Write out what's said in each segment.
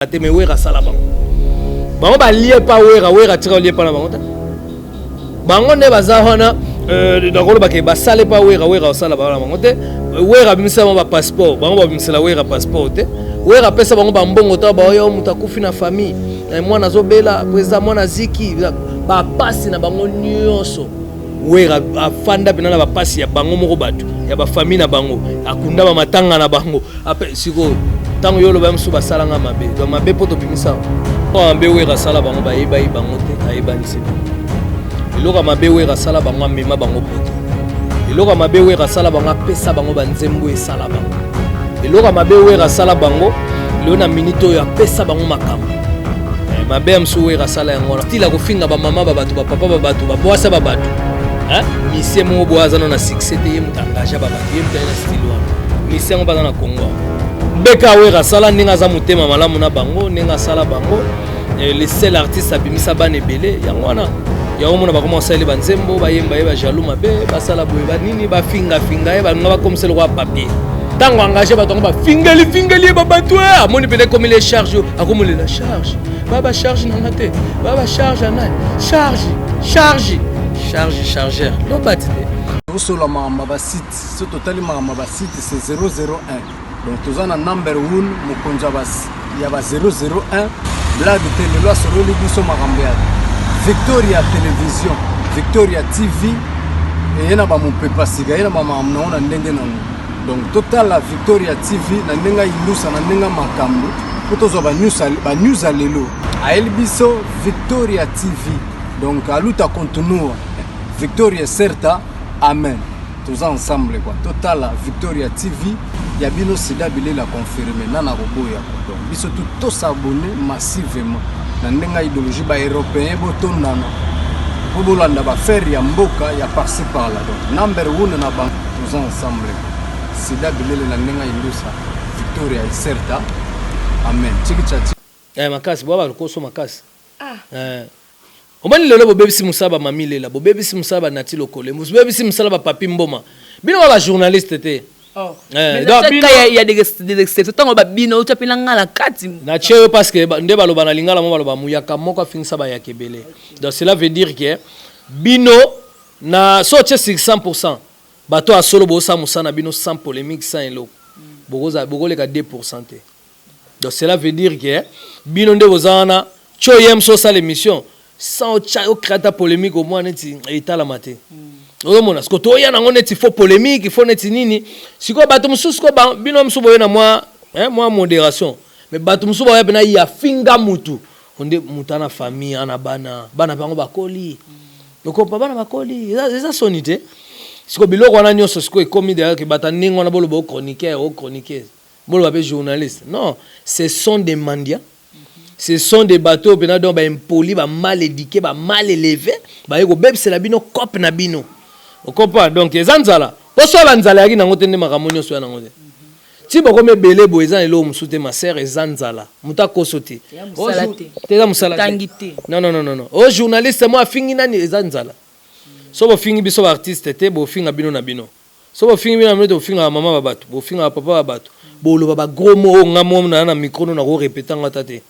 Te, mais Wera asala bango. Bango balie pa Wera, Wera atika olie pa na bango te. Bango nde baza wana, nakolobake basale pa Wera, Wera osala bango na bango te. Wera abimisela bango bapasseport, bango babimisela Wera passeport te. Wera apesa bango bambongo ta baoyo moto akufi na famille, mwana azobela, président, mwana aziki, bapasi na bango nyonso. Wera afanda mpena na bapasi ya bango moko, bato ya bafamille na bango, akunda bamatanga na bango. Ape sikoyo ntango yo oloba mosusu basalanga mabe, donc mabe mpo tobimisa mabe Wera asala bango, bayebai bango te, ayebanisi bango. Eloko ya mabe Wera asala bango, amema bango poto. Eloko ya mabe Wera asala bango, apesa bango banzembo esala bango. Eloko ya mabe Wera asala bango, lelo na minute oyo apesa bango makambo mabe ya mosusu Wera asala yango wana, style akofinga bamama ba bato, bapapa ba bato, babwasa ba bato. Misie moko boye aza no na succès te, ye moto engage babato, ye moto aye na style wana. Misie yango baza na Congo beka. Wera asala ndenge aza motema malamu na bango, ndenge asala bango, le seul artiste abimisa bana ebele. Yango wana, yango mona bakoma kosaleli banzembo, bayemba ye, bajaloux mabe, basala boye, banini, bafingafinga ye, balinga bakomisa lokola papier. Ntango engage bato yango, bafingeli fingeli ye, babato amoni mpena ekomeli charge, akomolela charge, ba bacharge nanga te, ba bacharge ya nani, charge, charge, charge, chargeur lobati te. Tosola makambo ya basite. So totali makambo ya basite, c'est 001. Donc toza na number 1, mokonzi ya ba 001, blague te. Lelo asololi biso makambo ya Victoria Télévision, Victoria TV. Eye na bamopepa sika, ye na bamakambo nango na ndenge nango. Donc totala Victoria TV na ndenge ayindusa, na ndenge makambo, mpo tozwa banews ya lelo. Ayeli biso Victoria TV. Donc a luta continua, victoria certa, amen. Toza ensemble quoi. Totala Victoria TV ya bino, sida bilela confirme nana koboya quoi. Donc biso tu tos'abonner massivement na ndenge ya idéologie. Baeuropéen botondana mpo bolanda baaffaire ya mboka ya par-ci par-là. Donc number one na bango, toza ensemble quoi. Sida bilele na ndenge ya indusa, victoria certa, amen. Tiki tchati. Makasi bwa balokoso makasi. Omoni lelo bobebisi mosala bamami lela, bobebisi mosala banati lokole, bobebisi mosala bapapi mboma. Bino ba bajournaliste te. Oh. Donc il y a des exceptions. Ntango babino otya mpe na nga na kati. Natie yo parce que nde baloba na lingala mo, baloba muyaka moko afingisa bayaka ebele. Donc cela veut dire que bino na so otie sur 100 bato ya solo bosala mosala na bino sans polémique, sans eloko, bokoleka 2 te. Donc cela veut dire que bino nde boza wana. Ti oyem so osala émission sans otya ocréer ata polémique, omwa neti etalama te. Ozomona siko toya nango neti faux polémique, faux neti nini. Sikoyo bato mosusu ko bino mosusu boye na mwa, mwa modération, mais bato mosusu baya mpena ya finga mutu onde mutu ana famille, ana bana, bana bango bakoli, okompa bana bakoli, eza soni te. Sikoyo biloko wana nyonso sikoyo ekomi derrière ke bato ndenge wana boloba o chroniqueur, o chroniqueuse, boloba mpe journaliste. Non, ce sont des mendiants, ce sont des bateaux mpena, donc baimpoli, bamal éduqué, bamal élevé, baye kobebisela bino cope na bino, okompa. Donc eza nzala, mpo so banzala yaki nango te nde makambo nyonso ya nango te. Ti bokomi ebele boye, eza na eloko mosusu te, ma sœur, eza nzala. Moto akoso te. Te, eza mosala te. Non, non, non, non. O journaliste mo afingi nani, eza nzala. So bofingi biso baartiste te, bofinga bino na bino. So bofingi bino na bino te, bofingaka mama ba bato, bofingaka papa ba bato, boloba bagros mots oyo nga mo na micro no nakorépéter ngo ata te,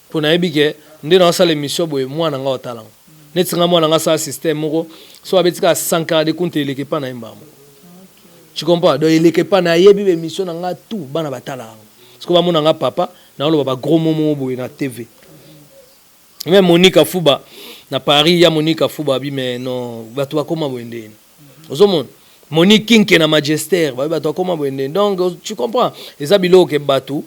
mpo nayebi ke nde naosala émission boye, mwana nga otala ngo neti nga mwana nga asala système moko. So abeti kaka Sankara de Kunte, eleke epa na ye mbala moko, tu comprends? Donc eleke epa na ayebi baémission na nga tout, bana batala yango. Siko bamona nga papa naoloba bagros mots moko boye na TV. Même Monica Fuba na Paris, ya Monica Fuba abi, mais non, bato bakóma boye ndeni. Ozomona Monique Kinke na Magester, babi bato akóma boye ndeni. Donc tu comprends, eza biloko ke bato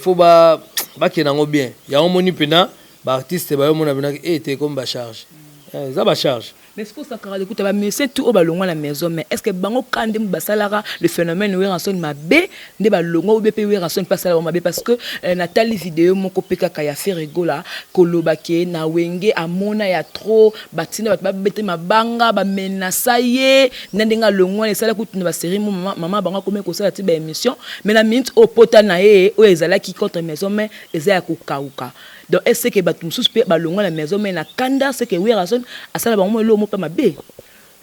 faut bakende yango bien. Yango moni mpena baartiste bayomona mpena e te ekomi bacharge, eza bacharge. Mais ce que Sankara ekuta bamusicien tout oyo balongwa na maison, mais est ce que bango ka nde basalaka le phénomène Werrason mabe nde balongwa, obe mpe Werrason mpe asala bango mabe? Parce que natali video moko mpe kaka ya Ferre Gola koloba ke na Wenge amona ya trop, batinda bato babete mabanga, bamenasa ye na ndenge alongwa. Esala kutu na basérie mo mama bango akomi kosala ti baémission. Mais na minute oyo pota na ye oyo ezalaki contre maison, mais eza ya kokauka. Donc est ce que bato mosusu mpe balongwa na maison mais na kanda, ce que Werrason asala bango mo eloko mo mpe mabe?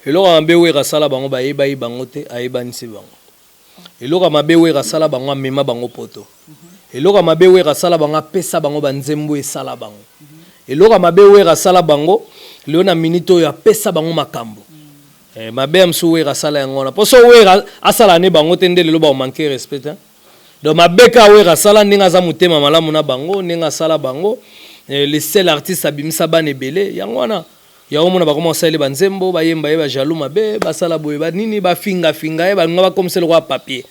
Eloko ya mabe Wera asala bango, bayebai bango te, ayebanisi bango. Eloko ya mabe Wera asala bango, amema bango poto. Eloko ya mabe Wera asala bango, apesa bango ba nzembo esala bango. Eloko ya mabe Wera asala bango, lelo na minute oyo apesa bango makambo. Eh, mabe ya mosusu Wera asala yango wana. Po so Wera asala ne bango te nde lelo ba manquer respect te. Donc mabe ka Wera asala ndenge aza motema malamu na bango, ndenge asala bango. Eh, le seul artiste abimisa bana ebele, yango wana. Yango omona bakoma kosalela ba nzembo, bayemba ye ba jaloux mabe, basala boye ba nini, bafinga finga ye, balinga bakomisa lokola papier.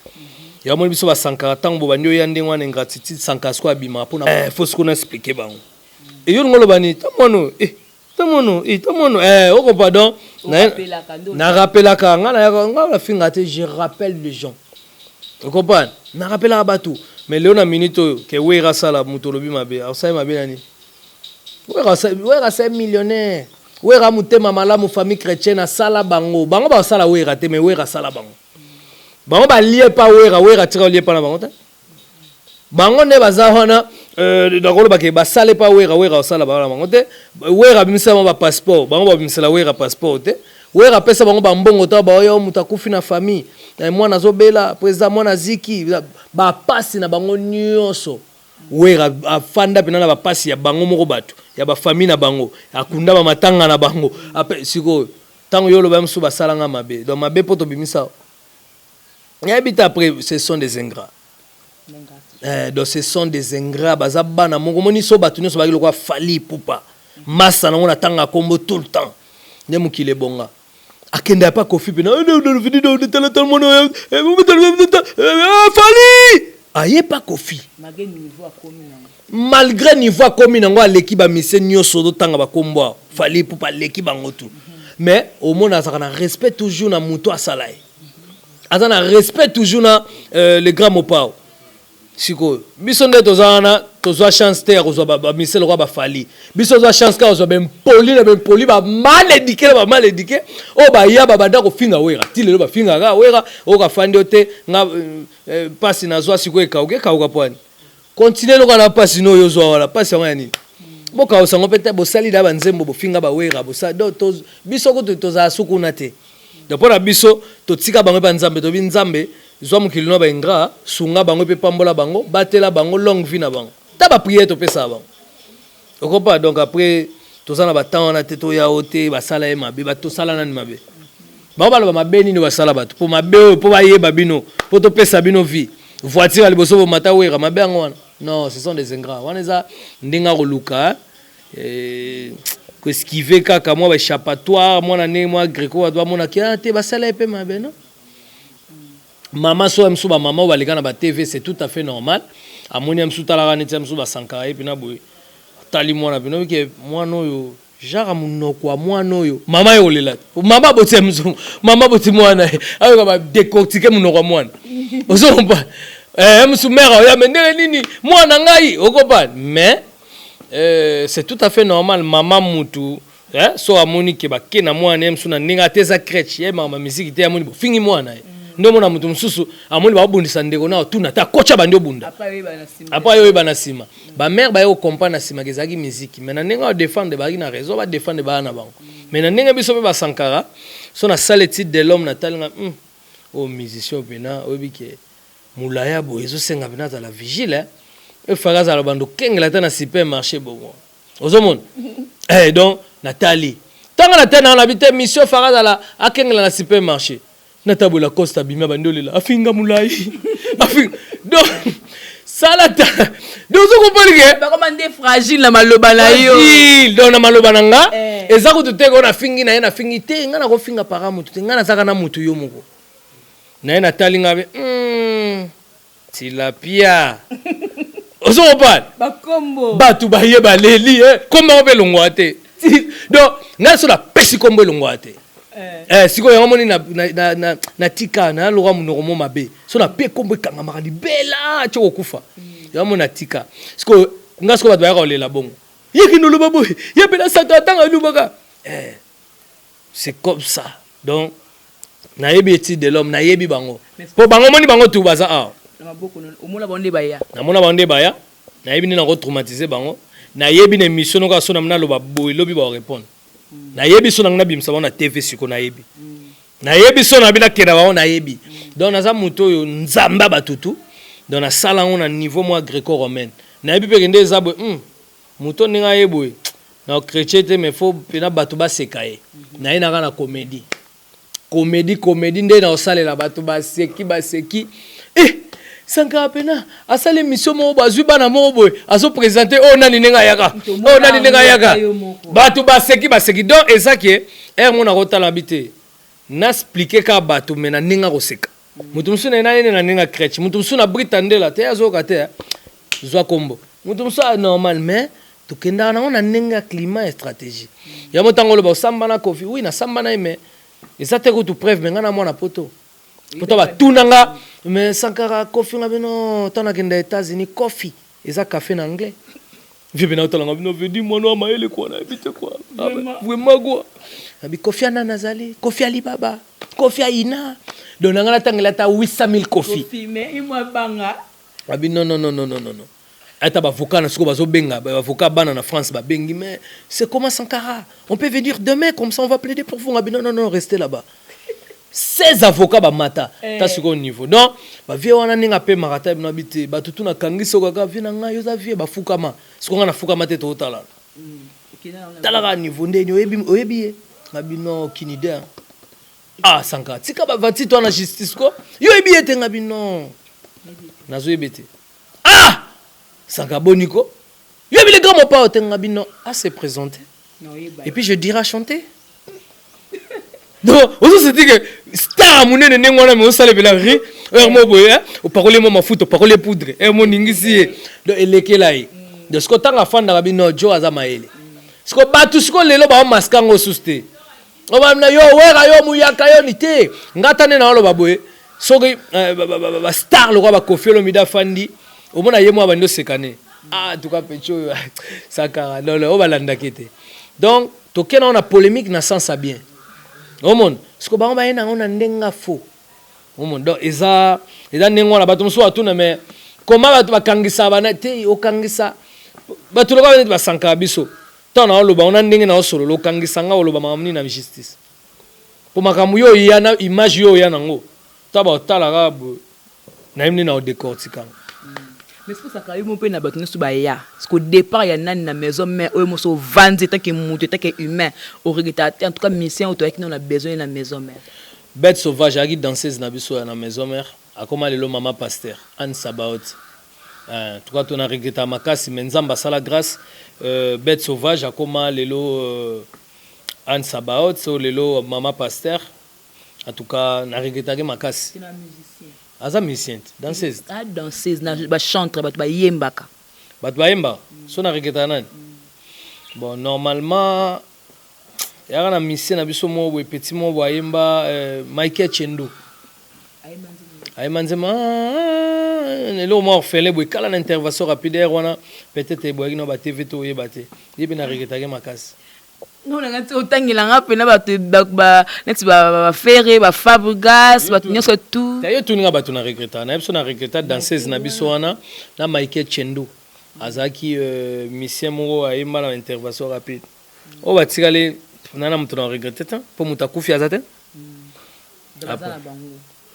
Yango omoni biso ba Sankara tango bobandi oya ndenge wana ingratitude, Sankara sikoyo abimaka pona eh, faut sikoyo na expliquer bango. Et yo olingi oloba nini? Ta mwana oyo eh, ta mwana oyo eh, ta mwana oyo eh, oko pardon. Na rappelaka nga nayaka nga nafinga te, je rappelle les gens. O comprendre? Na rappelaka bato. Mais lelo na minute oyo ke Werra asala moto olobi mabe, asali mabe na nini? Werra c'est un millionnaire. Werra mutema malamu famille chrétienne asala bango. Bango ba sala Werra te mais Werra asala bango. Bango ba lie pa Werra, Werra tika lie pa na bango te. Bango nde baza wana nakoloba ke basale pa Werra, Werra osala bango na bango te. Werra abimisa bango ba passeport, bango ba bimisela Werra passeport te. Werra apesa bango ba mbongo to ba oyo moto akufi na famille, mwana azobela, président mwana ziki, ba pasi na bango nyonso. Werra afanda pena na ba pasi ya bango moko batu ya ba famille na bango akunda ba matanga na bango ape sikoyo tango yo oloba mususu basala nga mabe donc mabe po tobimisa nayebi te après ce sont des ingrats eh, donc ce sont des ingrats baza bana moko moni so batu nyonso baki lokola Fally Ipupa masa nango na tanga kombo tout le temps nde mokili ebonga Akenda epa Koffi pena Fally aye pa Koffi malgré niveau akomi nango aleki ba musiciens nioso ozo tanga ba kombo awa Fally Ipupa aleki bango tout mais omona azalaka na respect toujours na mutu asala ye aza na respect toujours na le grand Mopao. Sikoyo biso nde toza wana tozwa chance te ya kozwa ba musiciens lokola ba Fally. Biso tozwa chance kaka kozwa ba impoli na ba impoli ba mal eduque na ba mal eduque oyo baya ba banda kofinga Werra ti lelo bafingaka kaka Werra oyo kafandi yo te nga pasi nazwa sikoyo ekauka ekauka po ani? Continuer lokola na pasi no oyo ozwa wana pasi yango ya nini? Bokausa yango pe te bosali dejà ba nzembo bofinga ba Werra bosali donc biso kutu tozala su kuna te. Donc pona biso totika bango epa nzambe toyebi nzambe zwa mokili no ba ingrat sunga bango pe pambola bango batela bango longue vie na bango ta ba prière topesaka bango okopa donc après toza na ba temps wana te toya o te basala ye mabe ba tosala nani mabe bango baloba mabe nini basala bato po mabe oyo po bayeba bino po topesa bino vie voiture ya liboso bomata wera mabe yango wana non ce sont des ingrats wana eza ndenge akoluka Ko esquiver kaka mwa ba echappatoire mwa na ndenge mwa greco bato bamona ke ah te basala ye pe mabe non. Mama so ya mosusu ba mama oyo baleka na ba TV c'est tout à fait normal amoni ya mosusu talaka neti ya mosusu ba sankara ye pena boye atali mwana pena oyebi ke mwana oyo genre monoko ya mwana oyo mama ye kolela te mama aboti ya mosusu mama aboti mwana ye ayoka ba décortiquer monoko ya mwana ozo comprendre eh mosusu mère oya mais ndenge nini mwana ngai okompane mais C'est tout à fait normal maman mutu eh, so amoni ke bake na mwana ye mosusu na ndenge ata eza crèche ye makambo ya miziki te amoni bofingi mwana ye nde omona moto mosusu amoni babundisa ndeko na otuna te akotya bandi obunda apres aye oyeba na nsima bamare baye kocomprendre na nsima ke ezalaki miziki mais na ndenge badefendre bazalaki na raison badefendre baya na bango mais na ndenge biso mpe basankara so nasala étude de l'homme natali nga oyo musicien mpena oyebi ke Mulaya boye ezo senga pena azala vigile hein. Il fallait azala bando kengela ata na supermarché bongo. Ozo mona? Eh donc natali. Tanga na tena na bite mission fara azala akengela na supermarché. Natabola Costa bima bandi olela afinga mulayi. Afinga. Donc sala ta donc ozo comprendre que bakoma nde fragile na maloba na yo fragile donc na maloba na nga eh. Eza kutu te ko nafingi na ye nafingi te nga nakofinga para mutu te nga nazaka na mutu yo moko Naye natali nga be hum tilapia ozo comprendre bakombo batu baye baleli eh kombo yango pe elongwa te donc nga so napesi kombo elongwa te eh. Eh, sikoyo yango moni na, na, na, na, na tika na loka monoko mo mabe so nape kombo ekangamaka libela ti okokufa mm. yango moni natika sikoyo nga sikoyo bato bayaka kolela bongo ye kende oloba boye ye mpe nasaka ntango alobaka eh, c'est comme ça donc Nayebi etude de l'homme, nayebi bango. Po bango omoni bango tout baza awa. Omona bango nde baya. Namona bango nde baya. Nayebi nde nako traumatiser bango. Nayebi na emission noko so na naloba boye lobi ba répondre. Nayebi so na nabimisa bango na TV siko nayebi. Nayebi so na bina kenda bango nayebi. Donc naza moto oyo nzamba batutu. Donc nasala yango na niveau mwa greco romaine. Nayebi mpe kende eza boye, moto ndenge aye boye na chrétien te, mais faut mpena bato baseka ye. Naye naka na comédie, comédie, comédie nde na osalela bato baseki, baseki. Eh, Sankara mpena asali émission moko, bazwi bana moko boye, azoprésente oyo nani ndenge ayaka, oyo nani ndenge ayaka, bato baseki, baseki. Donc eza ke ere mo nakotala bi te, naexpliquer kaka bato, me na ndenge akoseka. Moto mosusu na ye nayene na ndenge acrèche, moto mosusu na brita ndela te, azoyoka te, zwa kombo moto mosusu anormal. Mais tokendaka nango na ndenge ya climat ya stratégie. Yango ntango oloba osamba na Kofi, oui, nasamba na ye, mais eza te kutu preuve. Me ngai na mwana Poto, poto batunanga, mais Sankara, Kofi nga bino, ntango nakenda États-Unis, Kofi eza café na anglais. Vie mpe naotalanga bino vedi mwana wa mayele kwa, nayebi te kwa vraiment kwa nabi Kofi anani azali Kofi Alibaba, Kofi aina. Donc nanga natangela ata 800 000 Kofi. Abi non, non, non, non, non, non, non. Ata bavocat na sikoyo bazobenga bavocat bana na France, babengi: «Mais c'est comment, Sankara? On peut venir demain, comme ça on va plaider pour vous.» Ngabi: «Non, non, non, restez là-bas.» 16 avocats bamata ta sikoyo niveau. Donc bavie wana ndenge apemaka ta bino abi te, bato tu nakangi soko kaka vie na ngai, oza vie bafukama. Sikoyo ngai nafukama te, tootala talaka niveau ndeni oyebi ye. Ngabi: «Non, aucune idée.» «Ah, Sankara, tika bavati to wana justice ko, yo oyebi ye te?» Ngabi: «Non, nazoyebi te.» «Ah, Sankara, boniko, yo oyebi le grand Mopao te?» Ngabi: «Non, à se présenter et puis je dirai à chanter.» Donc ozosenti ke star monene ndenge wana, me osala epela ri heure mo boye, opakoli mo mafuta, opakoli poudre, heure mo ningisi ye. Donc elekela ye. Donc siko ntango afandaka bino jo aza mayele. Siko bato siko lelo baomaske yango susu te, obamina yo Wera, yo muyaka, yo ni te. Nga ta nde na oloba boye, soki bastar lokwa baKofi Olomide afandi, omona ye mwa bandi oseka ne. Ah, en tout cas petit oyo Sankara lolo oyo balandaki te. Donc tokende nango na polémique na sens ya bien. Omona siko bango baye nango na ndenge faux. Omona, donc eza ndenge wana. Bato mosusu batuna: «Mais koma bato bakangisa bana te?» Okangisa bato lokola neti basankaka biso, ntango naoloba ngo na ndenge naosolola, okangisa nga, oloba makambo nini na justice? Mpo makambo yo oya na image, yo oya nango, ta baotalaka boye, nayebi nde na odécortikanga. Mais soki osaka yo mo mpe na bato nyonso baya, parce que départ ya nani na maison mère oyo moso ovandi etake moto, etake humain, oregretter te? En tout cas musicien oyo toyaki nano na besoin ye na maison mère. Bête sauvage ayaki danseuse na biso ya na maison mère, akóma lelo mama pasteur Anne Sabaot. En tout cas tona regretta makasi, mais Nzambe asala grâce. Bête sauvage akóma lelo Anne Sabaot, so lelo mama pasteur. En tout cas na regrettaki makasi. Aza musicien te, danseuse. Ah, danseuse na bachantre, bato bayembaka. Bato bayembaka. So na regrettaka nani? Bon, normalement yaka na musicien na biso moko boye, petit moko boye ayemba, Michael Chendo, ayemba nzembo eloko mwa orphelin boye kala na intervention rapide wana. Peut-être eboyaki na batv to oyeba te. Ye mpe na regrettaki makasi. Nonanga ti otangelanga mpena bato neti baFerre, baFabregas, bato nyonso tout. Ye tuninga bato na regretta na biso, na regretta danseuse na biso wana na Michael Chendo. Azalaki musicien moko ayemba na intervention rapide oyo batikali nana. Moto na regrette te, mpo moto akufi aza te.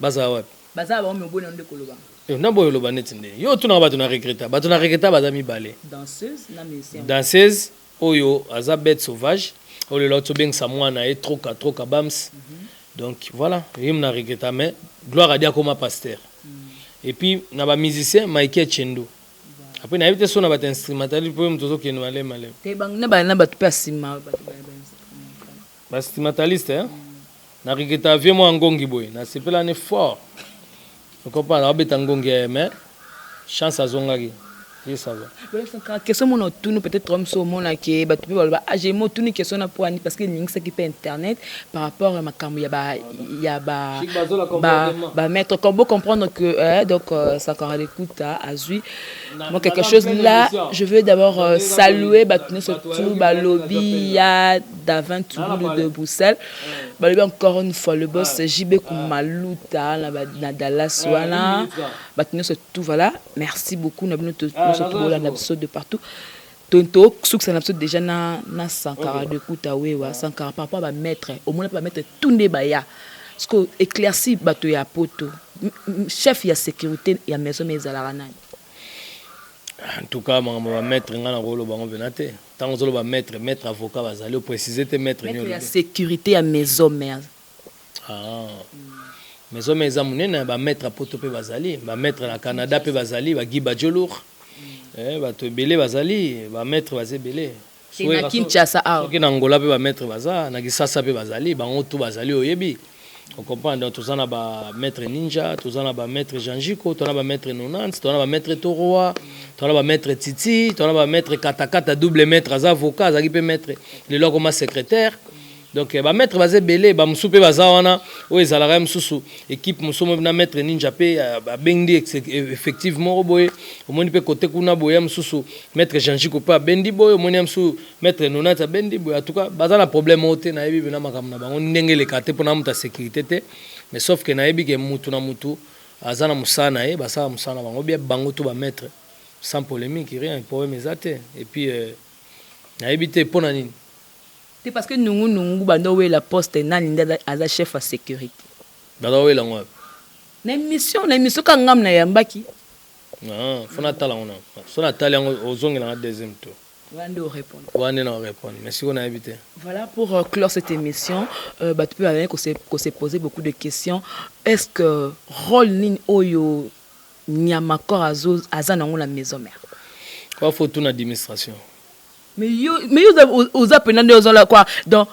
Bazala wapi? Baza na bango, me oboni nde koloba. Na boyo oloba neti nde yo otunaka bato na regretta. Bato na regretta baza mibale. Danseuse na musicien. Danseuse oyo aza bête sauvage, oyo lelo tobengisa mwana ye Troka, Troka Bams. Donc voilà, ye na regretta, mais gloire adi akoma pasteur. Et puis na bamusicien, Michael Chendo. Après nayebi te so na bato instrumentaliste, mpo ye moto ozokende maleme maleme. Te, na bato mpe ya nsima. Bainstrumentaliste, na regretta vie mwa ngongi boye, nasepelani fort, okomprendre, abeta ngongi ya, mais chance azongaki ye, ça va. Question mona otuni, peut-être moso omonake bato mpe baloba age mo otuni question na po ani, parce que eningisaki mpe internet par rapport ya makambo ya bamaître. Bo comprendre que donc Sankara Lekuta azwi moi quelque chose là. Je veux d'abord saluer bato nyonso tout balobi ya Davin Touloulou de Bruxelles, balobi encore une fois le boss JB Kumaluta na Dallas wana, bato nyonso tout. Voilà, merci beaucoup na bino nyonso tobolanda biso de partout. Tosukisa na biso déjà na Sankara de Kuta. Wewa Sankara, par rapport à bamaître, omona mpe bamaître tout nde baya. Ce que éclairci bato ya poto, chef ya sécurité ya maison mère ezalaka nani? En tout cas, makambo bamaître, ngai na koloba bango mpena te. Ntango ozoloba maître, maître avocat bazali, oprécise te maître. Maître ya sécurité ya maison mère. Ah. Maison mère eza monene. Bamaître ya poto mpe bazali, bamaître na Canada mpe bazali, bagi bajolour, bato ebele bazali, bamaître baza ebele. Na Kinshasa awa? Soki na Angola mpe bamaître baza, na Kisasa mpe bazali, bango tu bazali, oyebi, ocomprendre. Donc toza na bamaître Ninja, toza na bamaître Janjiko, toza na bamaître 90, toza na bamaître Toroa, toza na bamaître Titi, toza na bamaître Katakata, double maître, aza avocat, azalaki mpe maître, lelo akoma secrétaire. Donc bamaître baza ebele. Bamosusu mpe baza wana oyo ezalaka ye mosusu équipe mosusu mo na maître Ninja mpe abendi effective moko boye. Omoni mpe kote kuna boye, ya mosusu maître Janjiko mpe abendi boye, omoni ya mosusu maître 90 abendi boye. En tout cas, baza na problème oyo te. Nayebi mpena makambo na bango ndenge eleka te, mpona moto ya sécurité te, mais sauf que nayebi ke mutu na mutu aza na mosala na ye, basala mosala na bango bien, bango to bamaître, sans polémique, rien, problème eza te. Et puis nayebi te mpo na nini. Te, parce que nungu nungu bando oyela poste nani nde aza chef ya sécurité. Baza oyela ngo wapi? Na émission ka ngam na yambaki. Ah, fo natala yango na so natali yango, ozongelanga deuxième tour. Wana nde orépondre. Wana nde na orépondre, mais sikoyo nayebi te. Voilà, pour clore cette émission, bato mpe bazali kose poser beaucoup de questions. Est ce que rôle nini oyo Nyamakor aza nango na maison mère? Kwa fo tuna administration. Mais yo oza mpena nde ozala quoi, donc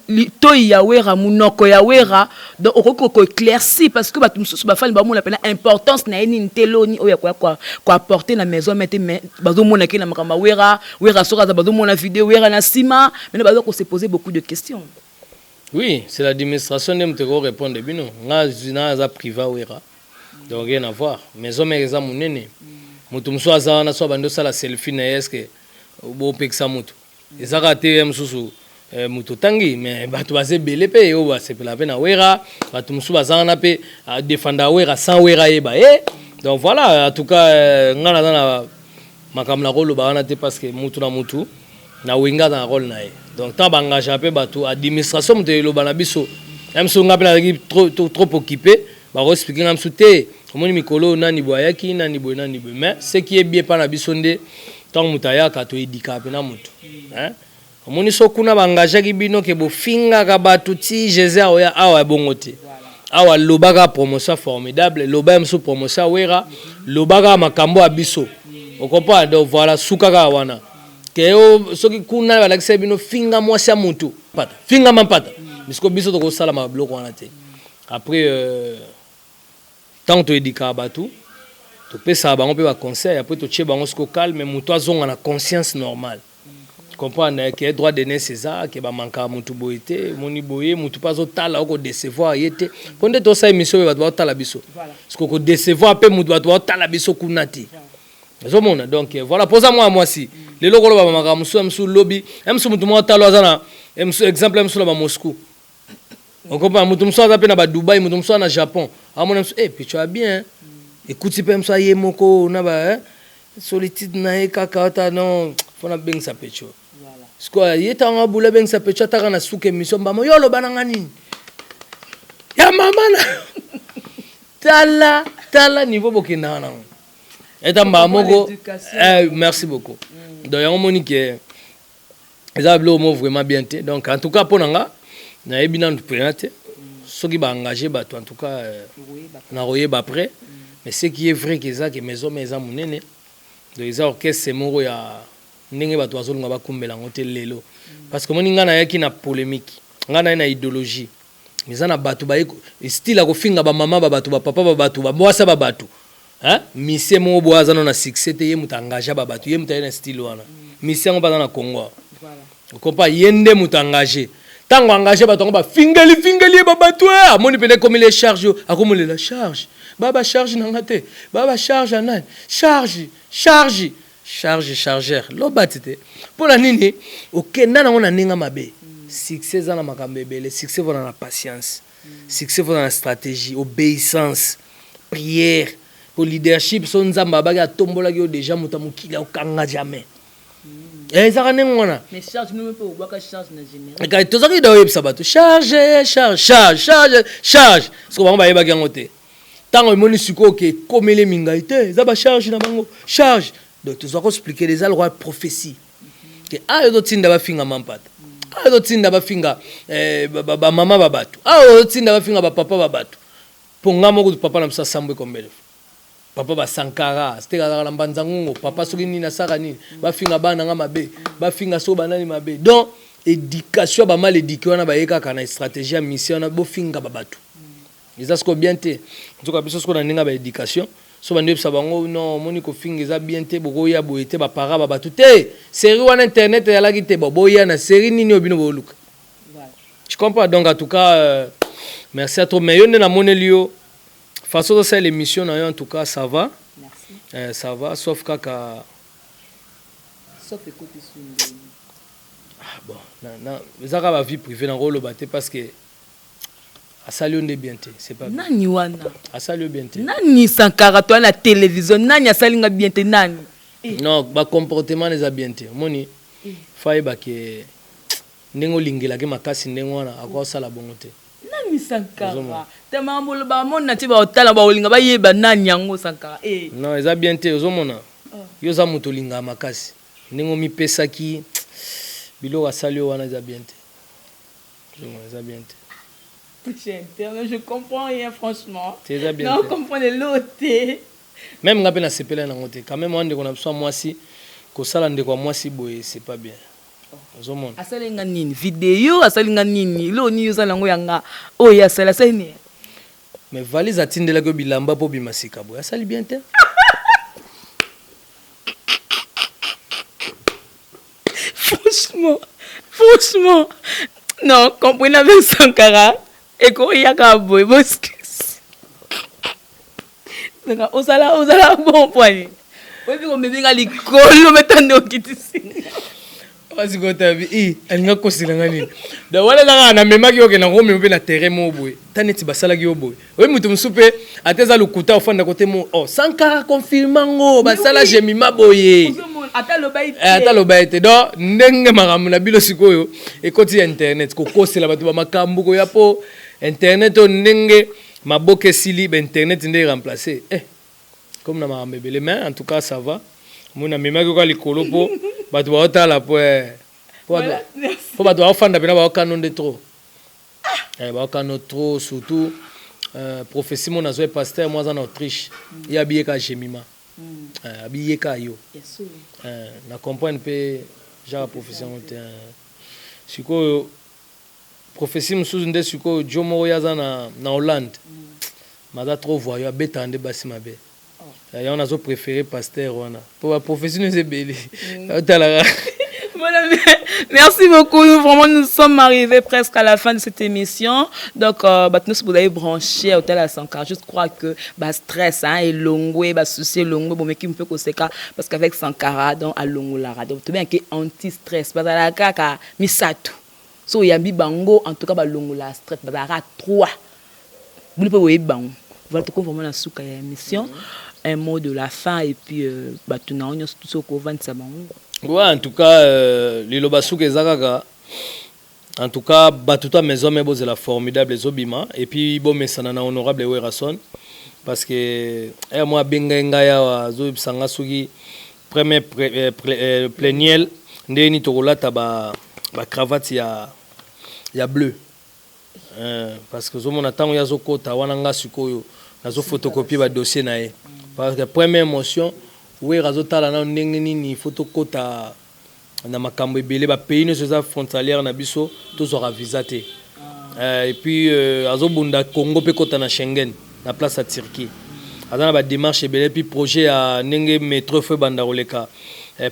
litoi ya Wera, monoko ya Wera, donc okoki koéclaircir, parce que bato mosusu bafani bamona mpena importance na ye nini te, loni oyo akoya koapporter na maison mère te, mais bazomona ke na makambo ya Wera, Wera soki aza, bazomona video Wera na nsima. Maintenant baza kose poser beaucoup de questions. Oui, c'est l'administration nde moto ekorépondre bino. Nga na aza privé Wera, donc rien à voir. Maison mère eza monene. Moto mosusu aza wana, so abandi osala selfie na ye, est-ce bopekisa moto? Eza kaka te ye mosusu moto otangi, mais bato baza ebele mpe oyo basepela mpe na Wera. Bato mosusu baza wana mpe adefanda Wera sans Wera yeba ye. Donc voilà, en tout cas, nga naza na makambo na koloba wana te, parce que mutu na mutu na Wenge aza na rôle na ye. Donc ntango baengagea mpe bato, administration moto eloba na biso. Ya mosusu nga mpe nazalaki trop, trop occupé, bakoexpliquer nga mosusu te. Omoni mikolo oyo nani boye ayaki, nani boye, nani boye. Mais ce qui est bien mpa na biso nde ntango moto ayaka, toyedikaka mpena moto, hein? Omoni, so kuna baengageaki bino ke bofingaka bato ti Jésus aoya awa, ebongo te. Awa lobaka promotion formidable, loba ya mosusu promotion ya Wera, lobaka makambo ya biso, ocomprendre. Donc voilà, suka kaka wana ke o soki kuna balakisa bino finga mwasi ya motu, pata finga mampata bisiko, biso tokosalama biloko wana te. Après, ntango toyedikaka bato, topesaka bango mpe baconseil, après totie bango siko calme, moto azonga na conscience normale, comprendre ke droit d'aînesse eza ke bamankaka motu boye te. Omoni boye, motu mpe azotala, okodecevoir ye te, mpo nde tosala émission oyo, bato baotala biso. Parce que kodecevoir mpe motu, bato baotala biso kuna te, ozomona. Donc voilà, mpoza mwana mwasi lelo koloba makambo mosusu ya mosusu lobi ya mosusu, motu moko talo aza na exemple ya mosusu na bamoscou, okomprendre, motu mosusu aza mpe na badubai, motu mosusu aza na Japon, amona mosusu eh, picho ya bien ekuti mpe mosusu aye moko na ba solitude na ye kaka ata non, fo nabengisa pecho. Sikoyo ye ntango abula abengisa pecho, ataka na suka émission, mbama yo oloba nanga nini ya mama na tala tala niveau bokendaka nango eta mbala moko. Merci beaucoup. Donc yango moni ke eza biloko mo vraiment bien te. Donc en tout cas, mpo na nga, nayebi nanu mpena te soki baengage bato. En tout cas, nakoyeba après. Mais ce qui est vrai ke eza ke maison mère eza monene, donc eza orchestre moko ya ndenge bato bazolunga bakumbela yango te lelo, parce que omoni, ngai nayaki na polémique, ngai naye na idéologie, eza na bato baye style ya kofinga bamama ba bato, bapapa ba bato, bamwasa ba bato. Misie moko boye aza nano na succès te, ye moto engage ba bato, ye moto aye na style wana. Misie yango mpe aza na Congo, okompa, ye nde moto engage. Ntango engage bato yango, bafingeli fingeli ye babato, amoni pene ekomeli ye charge, oyo akomolela charge, ba bacharge na nga te, ba bacharge ya nani, charge, charge, charge, chargeur lobati te. Mpo na nini okenda nango na ndenge mabe? Succès eza na makambo ebele. Succès vona na patience, succès vona na stratégie, obéissance, prière, po leadership so Nzambe abaki atombolaki yo déjà, moto ya mokili akokanga jamais. Eh, ezalaka ndenge wana. Tozalaki da oyebisa bato charge, charge, charge, charge, charge. Siko bango bayebaki yango te. Ntango emoni sikoyo ke ekomeli mingai te, eza bacharge na bango, charge. Donc tozwa koexpliquer, eza lokwa prophétie ke ayo ozotinda bafinga mampata, ayo ozotinda bafinga bamama ba bato, ayo ozotinda bafinga bapapa ba bato. Mpo nga moko, papa na biso asambwe combien de fois? Papa basankara te, azalaka na mbanza ngungu. Papa soki nini asaka nini, bafinga bana nga mabe, bafinga soki banani mabe. Donc éducation ya bamal éduqué wana, baye kaka na stratégie ya mission wana, bofinga babato, eza sikoyo bien te. Nzoka biso sikoyo na ndenge ya baéducation, so bandi oyebisa bango: non, omoni, kofinga eza bien te, bokoya boye te, bapara ba bato te. Série wana, internet ezalaki te. Bo boya na série nini oyo bino booluka? Tu comprends? Donc en tout cas, merci à toi. Mais yo nde namoneli yo façon tosala l'émission na yo, en tout cas ça va. Merci. Ça va, sauf kaka Sauf ekoti sundeni. Ah, bon, eza kaka bavie privée, nango oloba te, parce que asali yo nde bien te, c'est pas bien. Nani wana? Asali yo bien te. Nani? Sankara, toya na télévision, nani asali nga bien te? Nani? Non, bacomportement eza bien te. Omoni, fa yeba ke ndenge olingelaki makasi ndenge wana, akosala bongo te. Nani Sankara? Te, makambo oloba, bamona te, baotala, baolinga bayeba nani yango Sankara. Non, eza bien te. Ozomona, yo oza moto olingaka makasi, ndenge omipesaki biloko, asali yo wana, eza bien te. Ozomona, eza bien te. Je comprends rien, franchement. Te, eza bien Non, te. Comprendre l'autre. Même nga mpe nasepela nango te quand même. Wana ndeko na biso ya mwasi, kosala ndeko ya mwasi boye, c'est pas bien. Ozomona? Asali nga nini? Video asali nga nini? Eloko nini osala yango yanga oyo asali? Asali nini? Mais valise atindelaki yo bilamba mpo bima sika boye, asali bien te. Franchement, franchement, non, comprenez, avec Sankara ekoyaka boye, boskisi ozala, ozala bon poani, oyebi komemi nga likolo, metande okitisi. Sikoyo tabi i alinga kosilanga nini? Donc wana eza kaka namemaki yo, okenda komema mpe na terrain moko boye, ta neti basalaki yo boye. Oyebi, moto mosusu mpe ate eza lokuta, ofanda kote mo, oh, Sankara confirme ngo, basala Jemima boye. Ata loba ye. Ata loba ye te. Donc ndenge makambo na bino sikoyo ekoti ya internet, kokosela bato bamakambo, koya mpo internet oyo, ndenge maboka esili, bainternet nde remplace comme na makambo ebele. Mais en tout cas ça va. Moi namemaki kaka likolo mpo bato baotala, po po bato baofanda mpena, baokano nde trop, baokano trop. Surtout prophétie mo nazwa, pasteur mo aza na Autriche, ye abiyeka Jemima, abiyeka yo. Na comprendre mpe genre prophétie yango te. Sikoyo prophétie mosusu nde sikoyo, jo moko ye aza na Hollande, maza trop voyou, abetaka nde basi mabe. Yango nazo préféré pasteur wana mpo baprophétie no eza ebele, otalaka. Voilà, merci beaucoup. Vraiment, nous sommes arrivés presque à la fin de cette émission. Donc, bah, nous, vous avez branché à Hôtel à Sankara. Je crois que bah, stress, hein, elongwe, bah, souci elongwe, bon, mais qui me peut koseka, parce qu'avec Sankara, donc, alongolara. Donc, tout bien que anti-stress. Parce que la kaka, misato. So, yambi bango, en tout cas, bah, longola stress, bah, bah, trois. Vous ne pouvez pas bango. Voilà, tout vraiment la souka émission. Un mot de la fin et puis, bah, tout na tout ce qu'on vend, ça bango. Ouais, en tout cas, liloba suka eza kaka, en tout cas bato ta maison me bozela formidable ezobima, et puis bomesana na honorable Werason, parce que aya mwa abengai ngai awa, azoyebisa nga soki premier plénière ndenge nini tokolata bacravate ya bleu, parce que ozomona ntango ye azokɔta wana, nga sikoyo nazofotocopie badossier na ye, parce que première motion Wera azotala nano ndenge nini fo tokɔta na makambo ebele, bapays nyonso eza frontalière na biso tozwaka visa te. Et puis azobunda Congo mpe kɔta na Schengen na place ya Turquie. Aza na badémarche ebele, puis projet ya ndenge métro fo ebanda koleka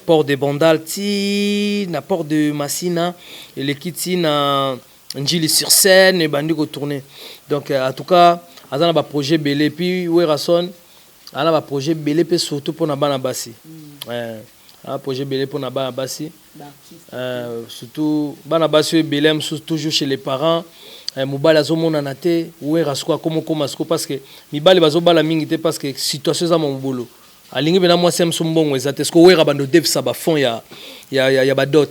port de Bandal ti na port de Masina, eleki ti na Njili sur scène, ebandi kotourner. Donc en tout cas aza na baprojet ebele. Puis Werason aza na baprojet ebele mpe surtout mpona bana basi. Aza projet ebele mpona bana basi, surtout bana basi oyo ebele mosusu toujours chez les parents, mobali azomonana te. Wera siko akomokoma siko, parce que mibali bazobala mingi te, parce que situation eza mobulu. Alingi mpena mwasi ya mosu, mbongo eza te. Siko Wera bando odefisa bafond ya badot.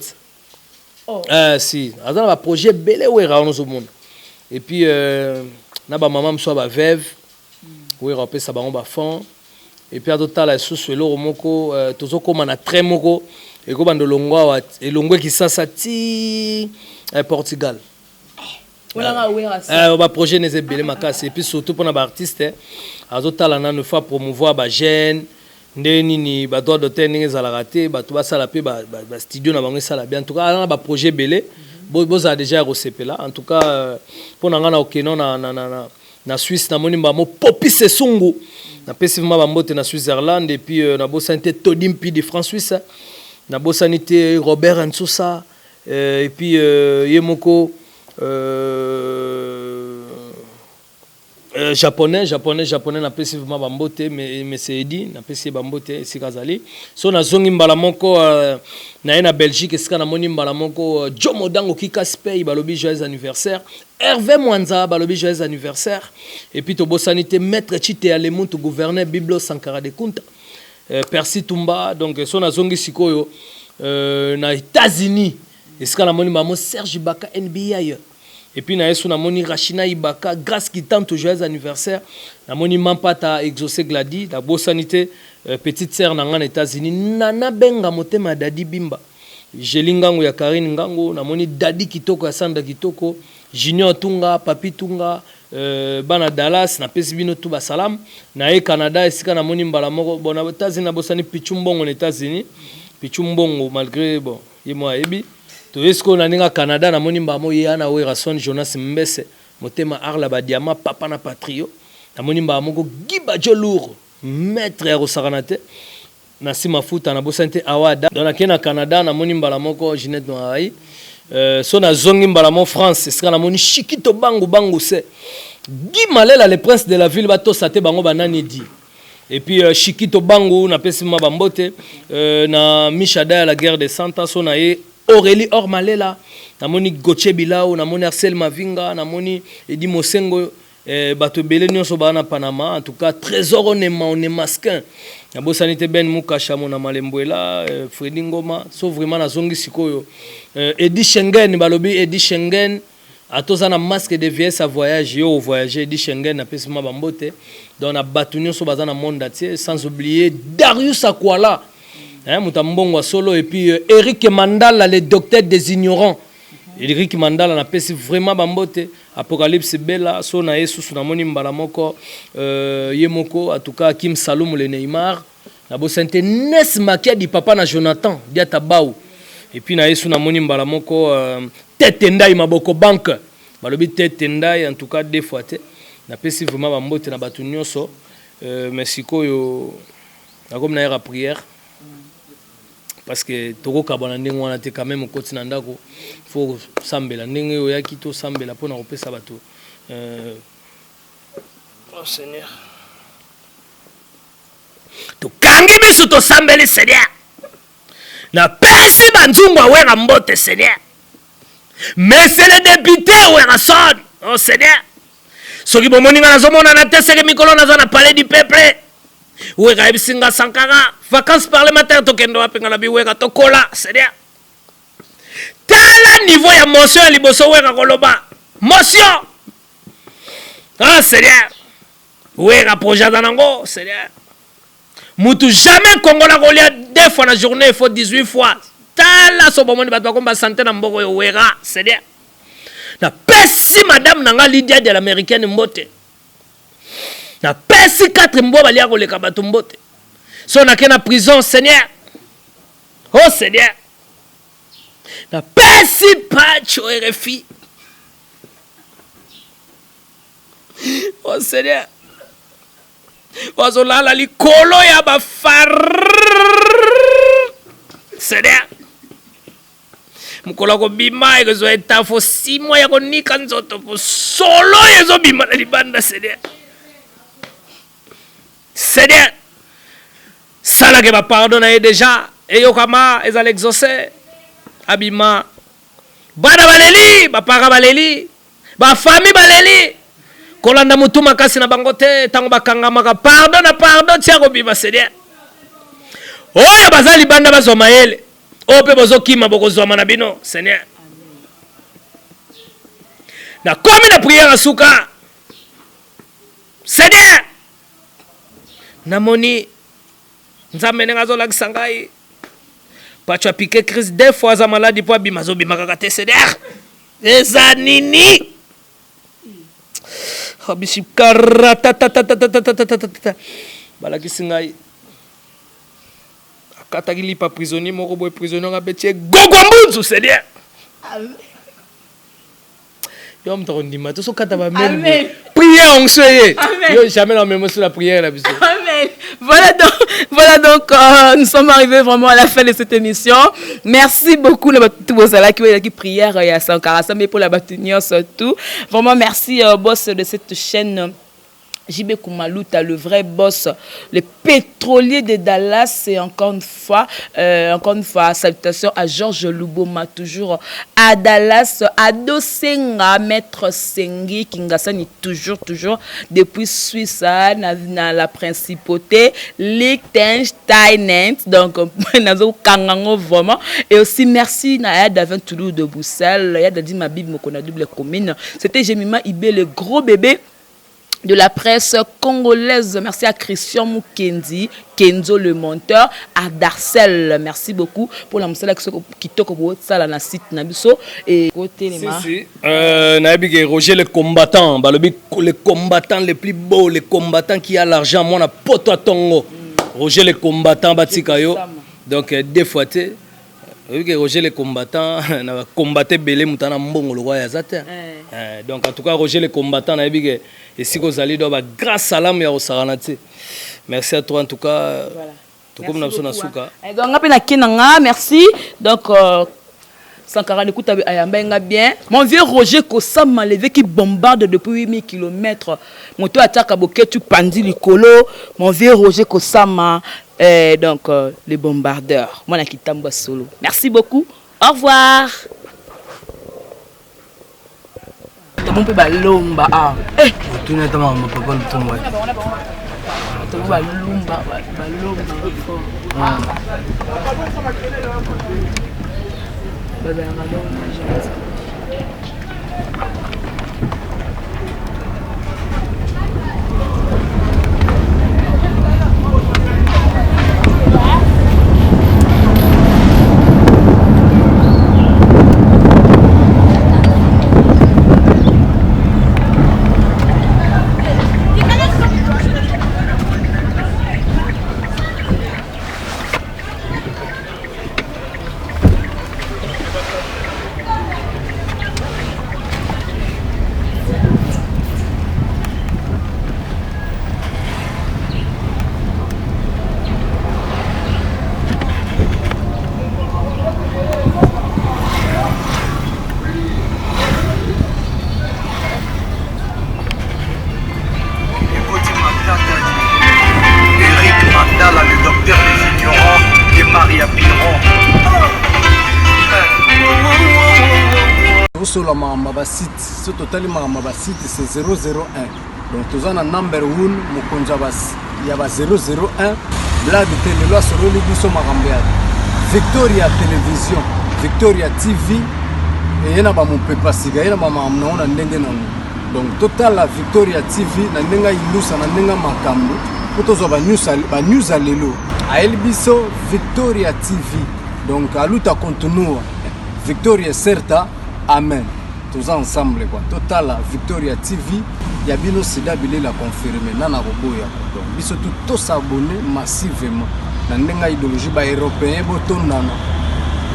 Oh. Si aza na baprojet ebele, Wera wana ozomona. Et puis na bamama mosusu ya baveuve, Wera opesa bango bafond. Et puis azotala lisusu eloko moko, tozokóma na train moko ekobanda elongo awa, elongo ekisasa ti Portugal. Olanga Wera. Baprojet neza ebele makasi. Et puis surtout mpona baartiste, azotala nanu fa promouvoir bajeune nde nini, badroit d'auteur ndenge ezalaka te, bato basala mpe bastudio na bango esala bien. En tout cas aza na baprojet ebele, bozala déjà ya kosepela. En tout cas mpo na ngai na okeno na Suisse, namoni mbamo Popi Sesungu, napesi vraiment bambote na Switzerland. Et puis nabosani te Todi Mpidi, France Suisse, nabosani te Robert Nsusa, et puis ye moko japonais, napesi vraiment bambote. Monsieur Edi, napesi ye bambote esika azali. So nazongi mbala moko na ye na Belgique, esika namoni mbala moko Jo Modango Kikaspey, balobi joyeux anniversaire. Hervé Mwanza, balobi joyeux anniversaire. Et puis tobosani te maître Chite ya Lemuntu, gouverneur Biblo Sankara de Kunta, Percy Tumba. Donc so nazongi sikoyo na États-Unis, esika namoni mamo Serge Baka NBA. Et puis na ye so namoni Rachina Ibaka, Grâce Kitanto, joyeux anniversaire. Namoni Mampata Exaucé Gladi, nabosani te petite sœur na nga na États-Unis, Nana Benga, motema ya Dadi Bimba, Jeli Ngango ya Karine Ngango. Namoni Dadi Kitoko ya Sandra Kitoko, Junior Tunga, Papi Tunga, bana Dallas, napesi bino tu basalam. Na ye Canada, esika namoni mbala moko, bon, na États-Unis nabosani Pichu Mbongo na États-Unis, Pichu Mbongo, malgré bon ye mo ayebi. Toye sikoyo na ndenge ya Canada, namoni mbala moko ye ana Werason, Jonas Mbese, motema Arla Badiama, papa na Patrio. Namoni mbala moko Giba Jolour, maître ya kosakana te na nsima futa, nabosani te Awada. Donc nakei na Canada, namoni mbala moko Ginette Noarai. So nazongi mbala mo France, esika namoni Shikito Bangu Bangu, se Guy Malela, le prince de la ville, batosa te bango banani di. Et puis Shikito Bangu, napesi ma bambote na Mishada ya la guerre de Santa. So na ye Aurélie Or Malela, namoni Gauthier Bilao, namoni Arcel Mavinga, namoni Edi Mosengo, bato ebele nyonso baa na Panama. En tout cas Trésor Onema Onemasquin, nabosani te Ben Mukasha Mona Malembwela, Fredi Ngoma. So vraiment nazongi sikoyo, Edi Schengen, balobi Edi Schengen atoza na masque de vieillesse ya voyage, yo voyage. Edi Schengen, napesi ma bambote. Donc na bato nyonso baza na monde entier, sans oublier Darius Akwala, hein, moto ya mbongo ya solo. Et puis Eric Mandala, le docteur des ignorants, Eric Mandala, napesi vraiment bambote. Apocalypse Bela. So na ye susu namoni mbala moko ye moko, en tout cas Kim Saloum, le Neymar, nabosani te Nes Makiadi, papa na Jonathan Diata Bau. Et puis na ye su namoni mbala moko Tete Ndai Maboko Banque, balobi Tete Ndai. En tout cas deux fois te, napesi vraiment bambote na bato nyonso. Mais sikoyo nakomi na yaka prière, parce que tokokabwana ndenge wana te. Quand même okoti na ndako, faut kosambela ndenge oyaki, tosambela mpona kopesa bato oh Seigneur, tokangi miso, tosambeli. Seigneur, napesi banzungu awera mbote. Seigneur, monsieur le député Werason, oh Seigneur, soki bomoni nga nazomonana te, seke mikolo naza na Palais du Peuple. Wera ayebisi nga: "Sankara, vacance parlementaire tokende wapi?" Nga na biwera tokola. Seigneur, tala niveau ya motion ya liboso Wera koloba motion. Ah Seigneur, Wera projet aza nango. Seigneur, mutu jamais kongola kolia deux fois na journée, il faut 18 fois. Tala so bomoni bato bakomba sante na mboko oyo Wera. Seigneur, napesi madame na nga Lydia de l'Américaine mbote, napesi 4 mbwa balia koleka bato mbote. So nake na prison, Seigneur, oh Seigneur, napesi Pacho RFI, oh Seigneur, bazolala likolo ya bafar. Seigneur, mokolo ya kobima ekozwa etafo 6 mois ya konika nzoto po solo ezobima na libanda. Seigneur, Seigneur, salake bapardon na ye déjà eyokama, ezala exaucé, abima. Bana baleli, bapara baleli, bafami baleli, kolanda motu makasi na bango te. Ntango bakangamaka, pardon na pardon, tia kobima. Seigneur. Oyo baza libanda bazwa mayele. Oyo mpe bozokima bokozwama na bino, Seigneur. Nakomi na prière ya suka. Seigneur, namoni Nzambe ndenge azolakisa ngai Pacho apike crise deux fois aza maladi mpo abima azobima kaka te Seigneur. Eza nini? Abisi karatatatatatatatata balakisi ngai akataki lipa prisonnier moko boye prisonnier yango abeti ye gogwa mbunzu Seigneur. Yo moto akondima te osokata ba amen prière onction ye yo jamais na memo sur la prière na biso. Amen. Voilà donc, voilà donc nous sommes arrivés vraiment à la fin de cette émission. Merci beaucoup na bato bozalaki oyelaki prière ya Sankara Sambe pour la bato nyonso tout. Vraiment merci boss de cette chaîne JB Koumalouta, le vrai boss, le pétrolier de Dallas. Et encore une fois, salutations à Georges Luboma, toujours à Dallas, à Dosenga, Maître Sengi, Kingasani, toujours, toujours, depuis Suisse, na, na la principauté, Liechtenstein, donc, nazo kangango vraiment. Et aussi, merci na Yada Toulouse de Bruxelles, Yada Dima Bib, Mokona double commune. C'était Jemima Ibé, le gros bébé de la presse congolaise. Merci à Christian Mukendi, Kenzo le monteur, à Darcel. Merci beaucoup pour la musala qui toko bo sala na site na biso et côté les ma. Si, si. Nayebi ke Roger le combattant, balobi le combattant le plus beau, le combattant qui a l'argent, mwana poto tongo. Roger le combattant batika yo. Donc deux fois te. Oyebi ke Roger le combattant na combattre belé mutana mbongo lokwa ya zate. Donc en tout cas Roger le combattant nayebi ke esika ozali do ba grand salam ya kosakana te. Merci à toi en tout cas. Voilà. Tokomi na biso na suka. Donc nga pe na kena nga merci. Donc Sankara l'écoute ayamba nga bien. Mon vieux Roger Kosama levé qui bombarde depuis 8000 kilomètres. Moto ataka boketu pandi likolo. Mon vieux Roger Kosama donc le bombardeur. Moi na kitamba solo. Merci beaucoup. Au revoir. Tout mpe balomba ah. Eh, tuna ta mama papa lutumba. Tout balomba balomba fort. Bazalaka donc gentil. Tosola makambo ba site, so totali makambo ba site c'est 001. Donc toza na number 1 mokonzi ya ba 001 blague te lelo asololi biso makambo ya Victoria Télévision, Victoria TV eye na ba mopepa sika ye na ba makambo nango na ndenge nango. Donc totala Victoria TV na ndenge ilusa na ndenge makambo po tozwa ba news ba news ya lelo. Ayeli biso Victoria TV. Donc aluta continua. Victoria Certa, amen. Toza ensemble quoi. Totala Victoria TV ya bino sida bilela confirmé nana koboya. Donc biso tout to s'abonner massivement na ndenge idéologie ba européen botondana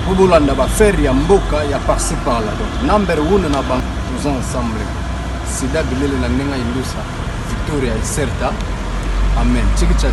po bolanda ba faire ya mboka ya par-ci par-là. Donc number 1 na bango toza ensemble quoi. Sida bilele na ndenge indusa Victoria Certa, amen. Chiki chachi.